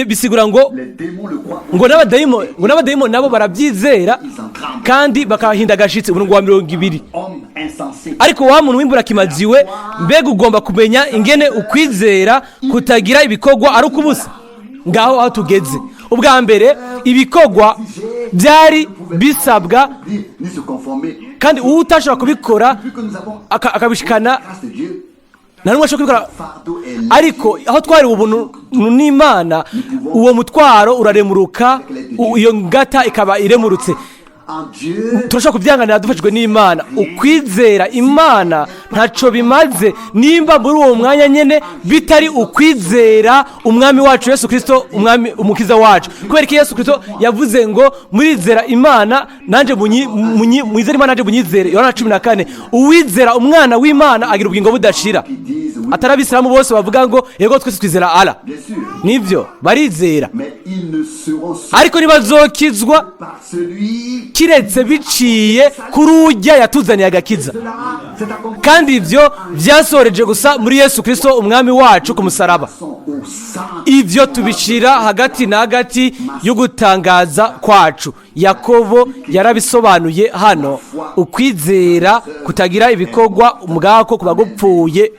bisigura ngo les démons le croient. ngo n'abadayimoni nabo barabyizera kandi bakahinda agashitsi. Umurongo wa 20. Homme insensé. Ariko wa muntu w'imburakimaziwe, mbega ugomba kumenya ingene ukwizera kutagira ibikorwa ari ukubusa? Ngaho aho tugeze. Ubwa mbere ibikorwa byari bisabwa, Ni se conformer. kandi uwo utashobora kubikora Vu que nous avons akabishikana, la grâce de Dieu, nta n'umwe ashobora kubikora. fardeau est Ariko aho twari ubuntu n'Imana, uwo mutwaro uraremuruka, iyo ngata ikaba iremurutse. En Dieu. Turashobora kubyanganira dufashijwe n'Imana. Ukwizera Imana ntacyo bimaze nimba muri uwo mwanya nyine bitari ukwizera Umwami wacu Yesu Kirisito, Umwami Umukiza wacu. Kubera ko Yesu Kirisito yavuze ngo: "Murizera Imana, nanjye mwizere Imana, nanjye munyizere." Yohana 14. Uwizera Umwana w'Imana agira ubugingo budashira. Qui disent oui, Atari Abisilamu bose bavuga ngo: "Yego, twese twizera Allah." bien sûr, Nibyo, barizera, mais ils ne seront sauvés ariko ntibazokizwa par celui kiretse biciye kuri ujya yatuzaniye agakiza. Cela s'est accompli Kandi ibyo byasoreje gusa muri Yesu Kirisito Umwami wacu ku musaraba. sont au centre. Ibyo tubishyira hagati na hagati yo gutangaza kwacu. Yakobo yarabisobanuye hano: ukwizera kutagira ibikorwa ubwako kuba gupfuye.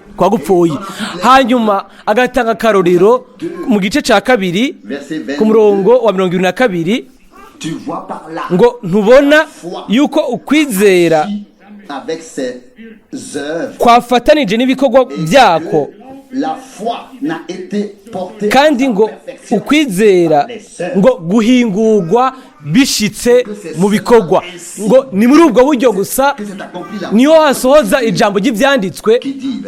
Hanyuma agatanga akarorero mu gice cya 2, ku murongo wa 22. Tu vois par là Ngo: "Ntubona yuko ukwizera avec ses œuvres kwafatanije n'ibikorwa byako, la foi n'a été portée kandi ngo à sa perfection ukwizera ngo guhingurwa bishitse mu bikorwa?" Ngo ni muri ubwo buryo gusa que s'est accompli la niho hasohoza ijambo ry'ibyanditswe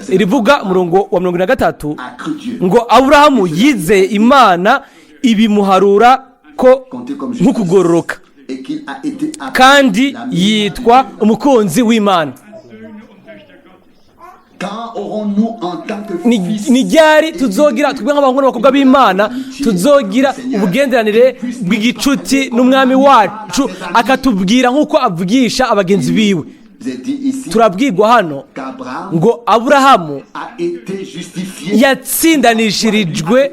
rivuga, murongo wa 43, a cru Dieu ngo: "Aburahamu yizeye Imana, ibimuharura ko nk'ukugororoka, et qu'il a été appelé kandi l'ami yitwa de Dieu. umukunzi w'Imana." Quand aurons-nous en tant que fils Ni ryari tuzogira twebwe nk'abahungu n'abakobwa b'Imana tuzogira ubugenderanire bw'igicuti n'Umwami wacu, akatubwira nk'uko avugisha abagenzi biwe? J'ai dit ici Turabwirwa hano qu'Abraham ngo Aburahamu a été justifié yatsindanishirijwe,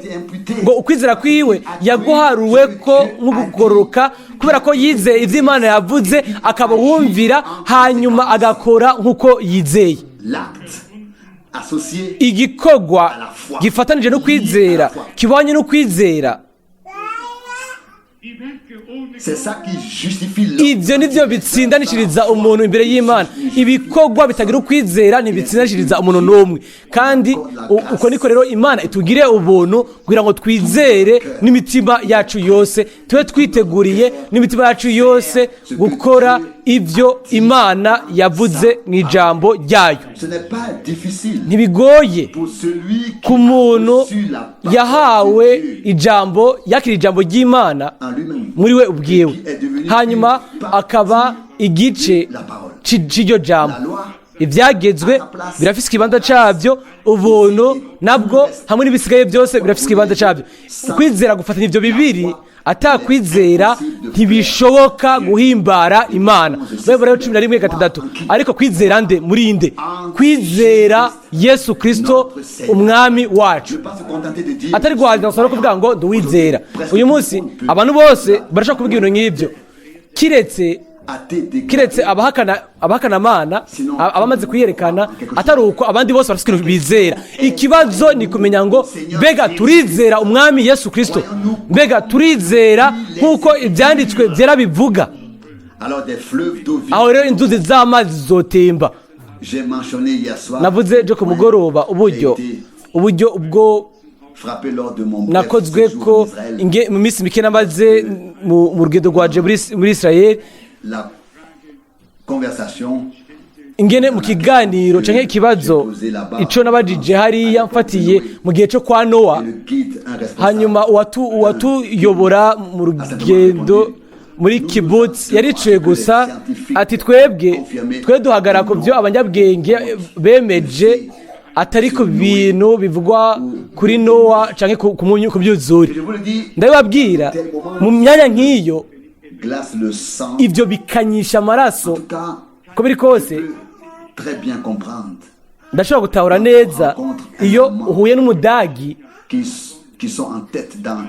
ngo ukwizera kwiwe yaguharuwe ko nk'ugukoroka, kubera ko yizeye ibyo Imana yavuze, akaba wumvira, hanyuma agakora nk'uko yizeye. L'acte associé Igikorwa gifatanije no kwizera, kibanye no kwizera. Die Werke ohne C'est ça qui justifie l'homme. Ibyo nibyo bitsindanishiriza umuntu imbere y'Imana. Ibikorwa bitagira ukwizera ntibitsindanishiriza umuntu n'umwe. Kandi uko niko rero Imana itugire ubuntu kugira ngo twizere n'imitima yacu yose, tube twiteguriye n'imitima yacu yose gukora ibyo Imana yavuze mu ijambo ryayo. Ce n'est pas difficile Ntibigoye pour celui qui ku muntu a reçu la parole yahawe de Dieu ijambo, yakira ijambo ry'Imana en lui-même. muri we ubwiwe, hanyuma akaba igice c'iryo jambo. Ibyagezwe birafise ikibanza cyabyo, ubuntu nabwo hamwe n'ibisigaye byose birafise ikibanza cyabyo. Kwizera gufatanya ibyo bibiri. Atakwizera ntibishoboka guhimbara Imana. Rero 11:6. Ariko kwizera nde? Muri nde? Kwizera Yesu Kirisito Umwami wacu. Ne pas se contenter de dire Atari guhaza gusa no kuvuga ngo nduwizera. Uyu munsi abantu bose barashobora kuvuga ibintu nk'ibyo, kiretse a été déclaré kiretse abahakana Amana, abamaze kuyerekana. Atari uko, abandi bose barafite ikintu bizera. Ikibazo ni kumenya ngo: mbega turizera Umwami Yesu Kirisito? Mbega turizera nk'uko Ibyanditswe byera bivuga? Alors des fleuves d'eau vive. Aho rero inzuzi z'amazi zizotemba. J'ai mentionné hier soir Navuze ejo ku mugoroba uburyo ubwo frappé lors de mon bref nakozwe séjour ko en Israël. mu minsi mike namaze mu rugendo rwaje muri Israel, La conversation ingene mu kiganiro canke ikibazo ico nabajije hariya mfatiye mu gihe co kwa Nowa, et le guide, un responsable hanyuma uwatuyobora mu rugendo muri kibbutz yaricuye gusa ati: "Twebwe twe duhagarara ku byo abanyabwenge bemeje, atari ku bintu bivugwa kuri Nowa canke ku myuzure." Je vous le dis, Ndabibabwira, mu myanya nk'iyo glace le sang. ibyo bikanyisha amaraso. En tout cas, Uko biri kose, je peux très bien comprendre ndashobora gutahura neza iyo uhuye n'Umudagi qui sont en tête dans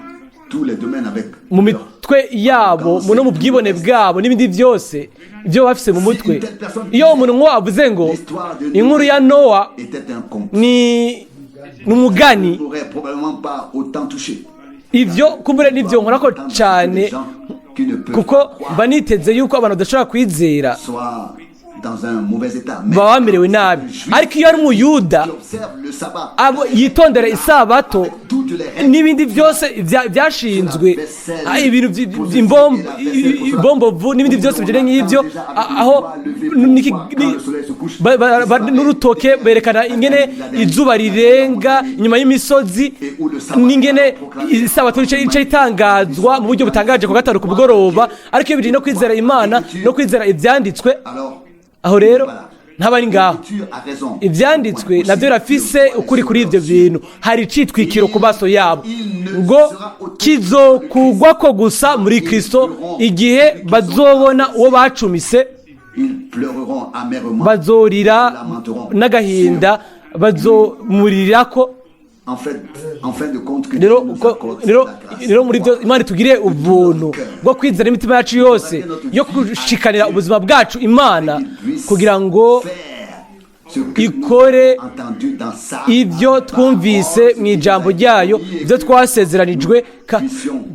tous les domaines avec mu mitwe yabo no mu bwibone bwabo n'ibindi byose ibyo bafise mu mutwe, iyo umuntu nk'uwo avuze ngo inkuru ya Nowa était un complot. ni umugani, N'aurait probablement pas autant touché. Ivyo kumbure nivyo nkorako cane, kuko mba niteze yuko abantu badashobora kwizera baba bamerewe nabi. Ariko iyo ari umuyuda abo yitondera isabato n'ibindi byose byashinzwe, ibintu imbombovu n'ibindi byose bijyanye nk'ibyo, aho n'urutoke berekana ingene izuba rirenga inyuma y'imisozi, n'ingene isabato ica itangazwa mu buryo butangaje ku gatanu ku mugoroba. Ariko iyo bijyanye no kwizera Imana no kwizera ibyanditswe, aho rero ntaba ari ngaho. Ibyanditswe nabyo birafise ukuri kuri ibyo bintu. Hari icitwikiro ku maso yabo ngo kizokugwa ko gusa muri Kristo igihe bazobona uwo bacumise. Bazorira n'agahinda, bazomurirako. Rero muri byo, Imana itugiriye ubuntu bwo kwizera imitima yacu yose, yo gushikanira ubuzima bwacu Imana, kugira ngo ikore ibyo twumvise mu ijambo ryayo, ibyo twasezeranijwe,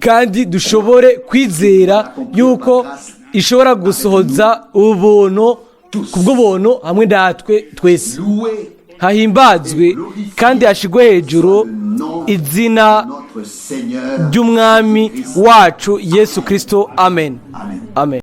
kandi dushobore kwizera yuko ishobora gusohoza ubuntu kubw'ubuntu hamwe natwe twese. Hahimbazwe kandi hashigwe hejuru izina ry'Umwami wacu Yesu Kristo. Amen, amen.